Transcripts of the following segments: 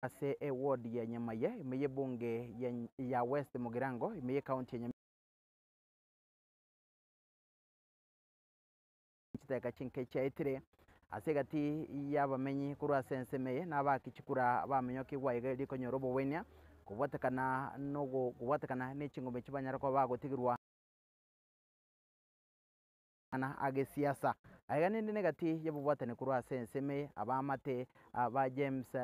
Ase eward ya Nyamaiya ime y'ebunge ya West Mugirango ime y'ecounty ya Nyamira. Chidakika chinke chiaetire ase egati y'abamenyi korwa ase ensemo eye na abaaki chikura bamenyokigwa iga erio konyora obogwenia kobwatekana nogo kobwatekana ne chingombe chibanyare koba bagotigirwa amang'ana agesiasa. Aiga nende negati y'obobwatani korwa ase ensemo eye abaamate ba James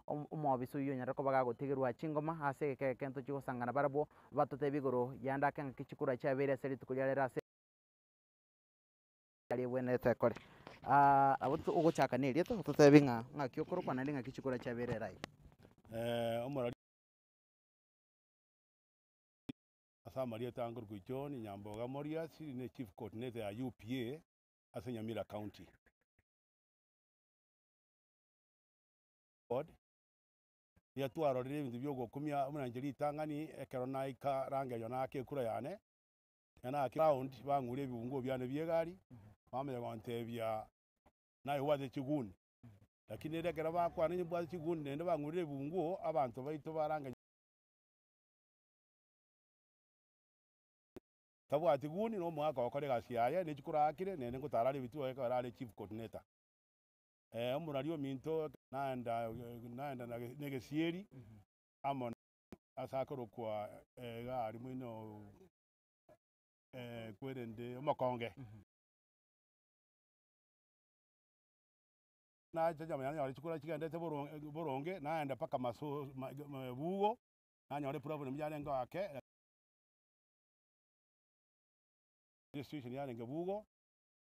omobisa oyio onyare koba gagotigerwa chingoma ase egeka eke ntochie gosangana barabwo batotebie igoro yande ake ng'aki chikura chiabeire ase rituko ria rero ase aria ebwenerete ekore. Nabo ogochaka na erieta ototebie ng'a ng'aki okorokwa naende ng'aki chikura chiabeire ere aiga. Omorari. Ase amarieta a nkorokwa John Nyamboga Moriasi ne Chief Coordinator ya UPA ase Nyamira County. Ward, riria twarorire ebinto bia ogokumia buna inche ritang'ani ekero naika rangerio naaka ekura yane, ekero naakire round bang'ure ebibunguo biane bia egari, bamanya gontebia naye obwate chiguni, lakini rende ekero bakwana onye mbwate chiguni naende bang'urire ebibunguo, abanto baito barangeria. Tabwati guni na omogaka ogokora egasi yaye, ne chikura aakire, nere ngotara are ebituo ekero are chief coordinator. Omorari ominto naenda naenda na na egesieri amo ase akorokwa iga aria moino kwerende omokonge. Nacha nyama nanyora chikura chigendete boronge boronge, naenda mpaka maso ma bugo. Nanyora eproblem yarenge ake, registration yarenge bugo,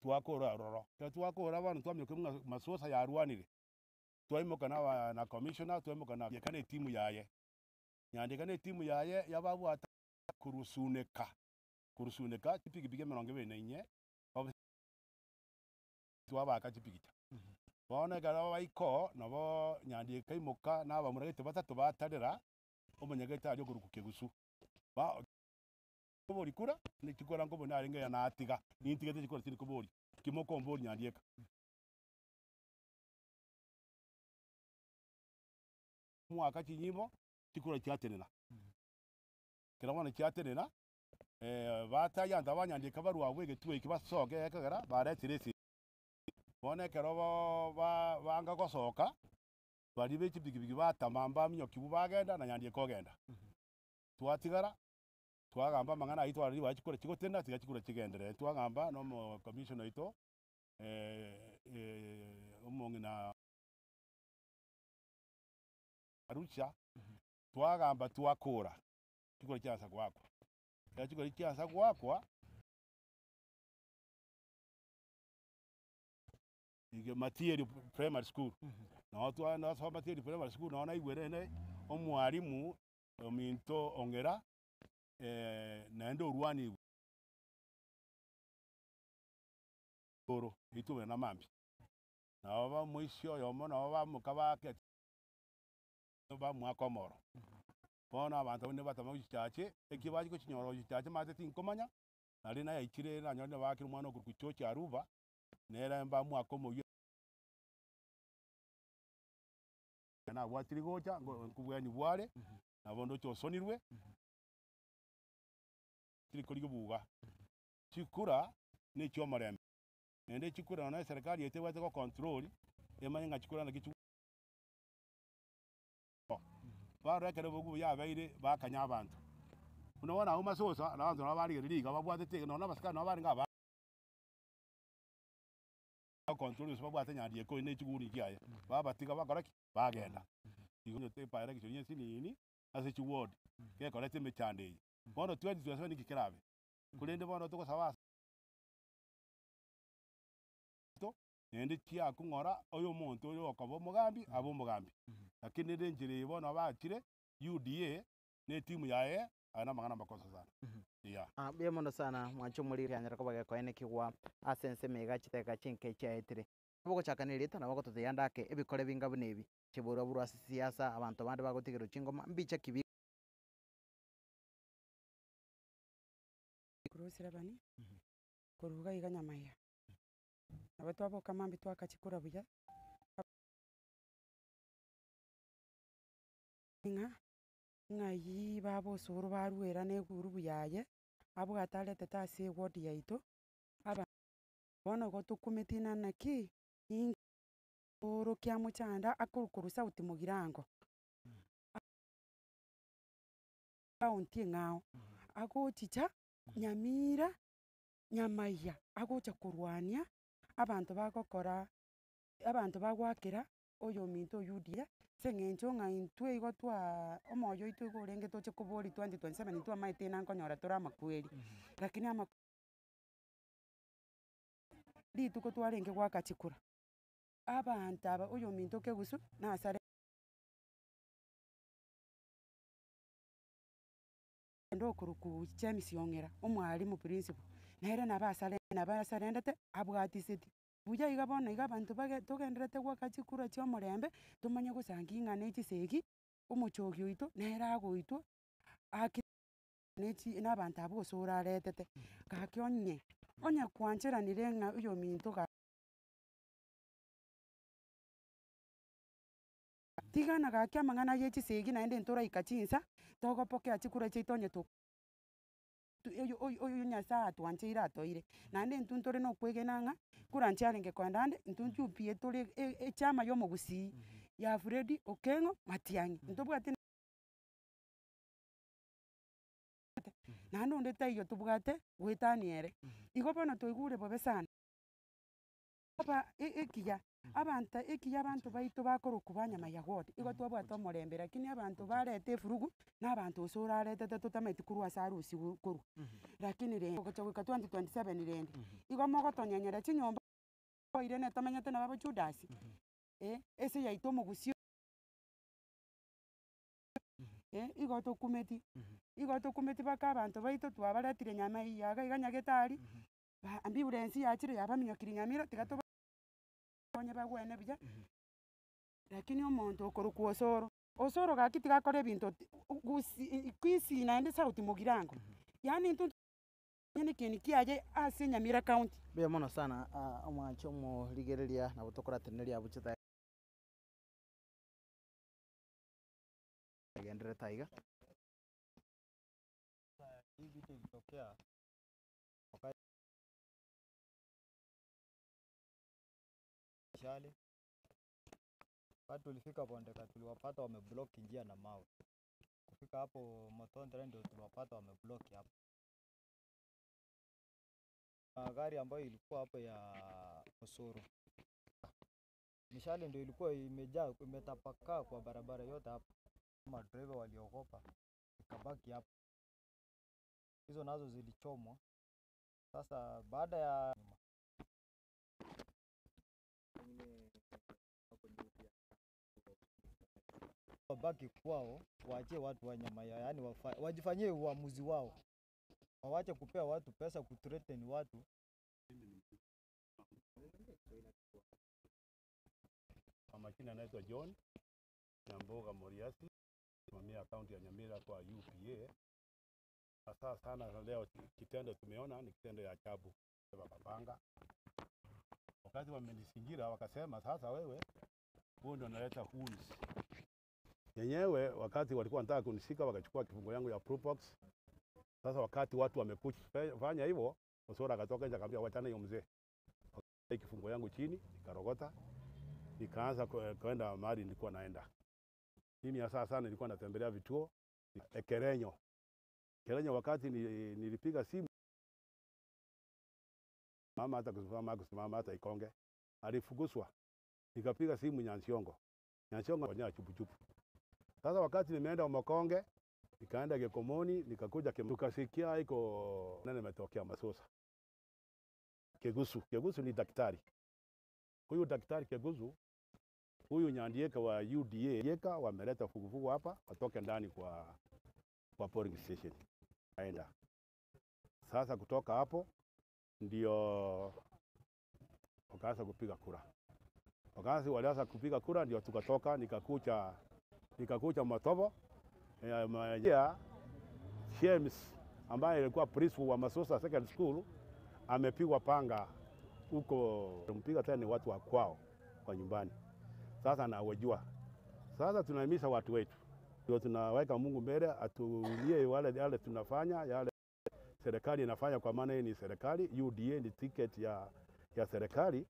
twakora ororo. Ekero twakora bono twamanya ng'a masosa yarwanire, twaimoka na aba na commissioner, twaimoka na na etimu yaye. Nyandika na etimu yaye yababwate korusuneka, korusuneka chipikipiki emerongo ebere na inye, twabaka chipikicha. Bono ekero baika oo, nabo Nyandieka aimoka na abamura gete batato batarera, omonyagete aria okorokwa Kegusu. Ba kobori kura, ne chikura nkobori narenge ya natiga, nintigete chikura tindi koboria, ki mokomboria Nyandieka. Mwaka chinyimbo, chikura chiatenena, ekero bono chiatenena, batari abanto aba Nyandieka barwe abwo egetuo eke basoke ekegera baretire esegi. Bono ekero bo ba banga gosoka, baria be chipikipiki batama mbaminyokigwe bagenda na Nyandieka ogenda. Twatigara, twagamba amang'ana ayio twarorire ribaga chikura chigotenda tiga chikura chigenderere. Twagamba na omo commissioner oito omong'ina Arusha, twagamba twakora, chikura chiansa goakwa. Ekero chikura chiansa goakwa. Matieri Primary School, noo twa nasoma Matieri Primary School noo naigwere rende omwalimu ominto ong'era naende orwanigwe oro intwe na mambia. Nabo bamoisia oyomo nabo bamoka bake bamoaka omoro. Bono abanto abwo nibatama gochichache, eki bachia gochinyora gochichache maate tinkomanya, naende nayaichire nanyora baakire omwana okorokwa George Aruba. Nere mbamwake omoyio nabwatire gocha, nkobweni bware, nabo ndoche osonirwe, tiri korigia obuga. Chikura na echi'omorembe, naende chikura nonya eserekari yaito ebwate go control, emanye ng'a chikura naki chigo Barora ekero obogubu yabeire, bakanya abanto. Buna bono abwo masosa, na abanto nabo barigereria iga babwatete iga, nonya na abasikari nabo barenge aba. Bakontrol gose babwate nyandieko ne chiguni chiaye, babatiga bakora ki? Bagenda. Igo onye by-election ya ensinini ase chiward, gekoreta emechando eye. Bono 2027 nki kerabe? Korende bono togosaba ase naende chiakong'ora oyo omonto oyo okoba omogambi abe omogambi. Lakini rende enchera eye bono bachire UDA na etimu yaye Aya namang'ana amakoso sana. Yeah. Ah, mbuya mono sana mwanche omoriri anyare koba gekoenekigwa ase ensemo iga chidakika chinke chiaetire. Bogochaka nerieta nabo gototebia ande ake ebikore binga buna ebi, chiborwa borwa ase siasa, abanto bande bagotigerwa chingoma, mbicha ki bi. Korwa Osirabani, korwa iga iga Nyamaiya. Nabo twaboka mambia twaka chikura buya. Ng'a ng'ai baba osoro baruera na egurubu yaye, abwate aretete ase eward yaito, aba bono igo tokumeti ng'a naki, in oro kiamochanda akorwa sauti mogirango, county eng'ao, agochicha nyamira, nyamaiya, agocha korwania, abanto bagokora abanto bagoakera oyominto o UDA, ase eng'encho ng'a intwe igo twaaaa omoyo oito igo orenge toche koboria 2027 ntwamaete ng'a nkonyora tore amakweri, lakini ama rituko twarenge goaka chikura, abanto aba oyominto kegusu nasare. Onde okorokwa James Ong'era, omwalimu principal, nere nabo asare nabo asarendete abwatiseti. Buya iga bono iga abanto bage togendererete goaka chikura chia omorembe, tomanye gosangi ng'a na echisegi, omochogi oito, nere agoitwa, ake na echi na abanto abwo gose oraretete. Gaki onye, onye kwancheranire ng'a oyominto ga. Tigana gaki amang'ana ya echisegi naende ntoraika chinsa, togopokea chikura chiaito onye to oyo oyo oyo nyasaye atwancheire atoeire. Naende intwe ntore na okwegena ng'a, kura nchiarenge koenda ande, intwe UPA tore e- echama ya omogusii, ya Freddy Okeng'o Matiang'i, ntobwate naende onde taiyo tobwate goetania ere. Igo bono twaigure bobe sana. Aba e- ekiya, abanto ekiya abanto baito bakorokwa ba Nyamaiya ward, igo twabwate omorembe lakini abanto bareta efurugu, na abanto gose oraretete totamanyeti korwa ase arusiwu korwa. Lakini rende gocha goika 2027 rende, igo mogotonyenyera chinyomba oire ne tomenyete nabo Judas, eh, ase yaito omogusii eh, igo tokumeti, igo tokumeti mpaka abanto baito twabaretire Nyamaiya iga iga nyagetari. Ba ambulance yachire yabaminyokirie nyamira tiga toba konye bagwene buya, lakini omonto okorokwa osoro, osoro gaki tiga akore ebinto ti gusii kisii naende sauti mogirango, yaani intwe onye ekieni kiaye ase nyamira county. Mbuya mono sana omwanche omorigereria nabo tokorateneria abwo chidaki egendererete aiga. Hii vita ilitokea Shale wakati tulifika Bondeka tuliwapata wameblock njia na mawe. Kufika hapo Motondre ndio tuliwapata wameblock hapo. Gari ambayo ilikuwa hapo ya Osoro mishale ndio ilikuwa imejaa imetapakaa kwa barabara yote hapo. Madereva waliogopa ikabaki hapo, hizo nazo zilichomwa. Sasa baada ya wabaki kwao, waachie watu wa Nyamaiya, yaani wajifanyie uamuzi wao, wawache kupea watu pesa kuthreaten watu. Kwa majina naitwa John Nyamboga Moriasi, simamia kaunti ya Nyamira kwa UPA. Hasa sana leo kitendo tumeona ni kitendo ya ajabu. Wakapanga wakati wamenizingira, wakasema sasa, wewe huyu ndio analeta goons yenyewe. Wakati walikuwa wanataka kunishika, wakachukua kifungo yangu ya Probox. Sasa wakati watu wamekuja fanya hivyo, Osoro akatoka nje akamwambia wachana hiyo mzee. Kifungo yangu chini nikarogota, nikaanza kwenda mahali nilikuwa naenda. Mimi hasa sana nilikuwa natembelea vituo Ekerenyo. Kerenyo wakati nilipiga simu mama hata kusimama kusimama hata Ikonge alifukuzwa. Nikapiga simu Nyansiongo. Nyansiongo ni chupu chupu. Sasa wakati nimeenda Makonge, nikaenda Gekomoni, nikakuja tukasikia iko nani imetokea Masosa. Kegusu, Kegusu ni daktari. Huyu daktari Kegusu, huyu Nyandieka wa UDA yeka wameleta fugufugu hapa watoke ndani kwa kwa polling station. Aenda. Sasa kutoka hapo ndio wakaanza kupiga kura. Wakaanza walianza kupiga kura ndio tukatoka nikakucha nikakucha Matobo ya James ambaye alikuwa principal wa Masosa Secondary School amepigwa panga huko, mpiga tena ni watu wa kwao kwa nyumbani. Sasa nawajua. Sasa tunahimiza watu wetu Ndio tunaweka Mungu mbele atuulie wale yale tunafanya yale serikali inafanya, kwa maana hii ni serikali, UDA ni ticket ya, ya serikali.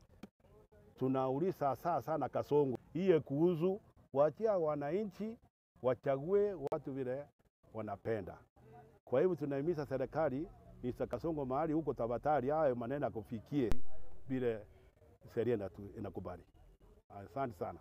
Tunauliza saa sana Kasongo iye kuhusu wachia wananchi wachague watu vile wanapenda. Kwa hivyo tunahimiza serikali, Mr. Kasongo mahali huko tafadhali, hayo maneno akufikie vile sheria inakubali. Asante sana.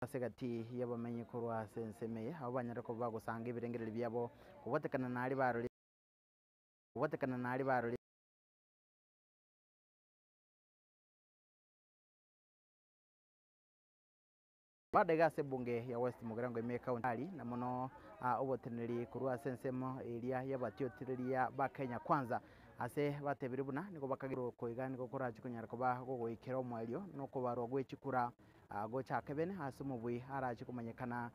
Ase gati y'abamenyi korwa ase ensemo eye, abwo banyare koba bagosanga ebirengererio biabo kobwatekana na aria barore kobwatekana na aria barore. Bado iga ase ebunge ya West Mugirango ime County ari na mono oboteneneri korwa ase ensemo eria y'abatiotereria ba Kenya Kwanza ase batebire buna nigo bakagera koiga nigo korache konyara koba gogoikera omoerio na okobarwa gwe chikura gochake bene ase omobui arache komanyekana.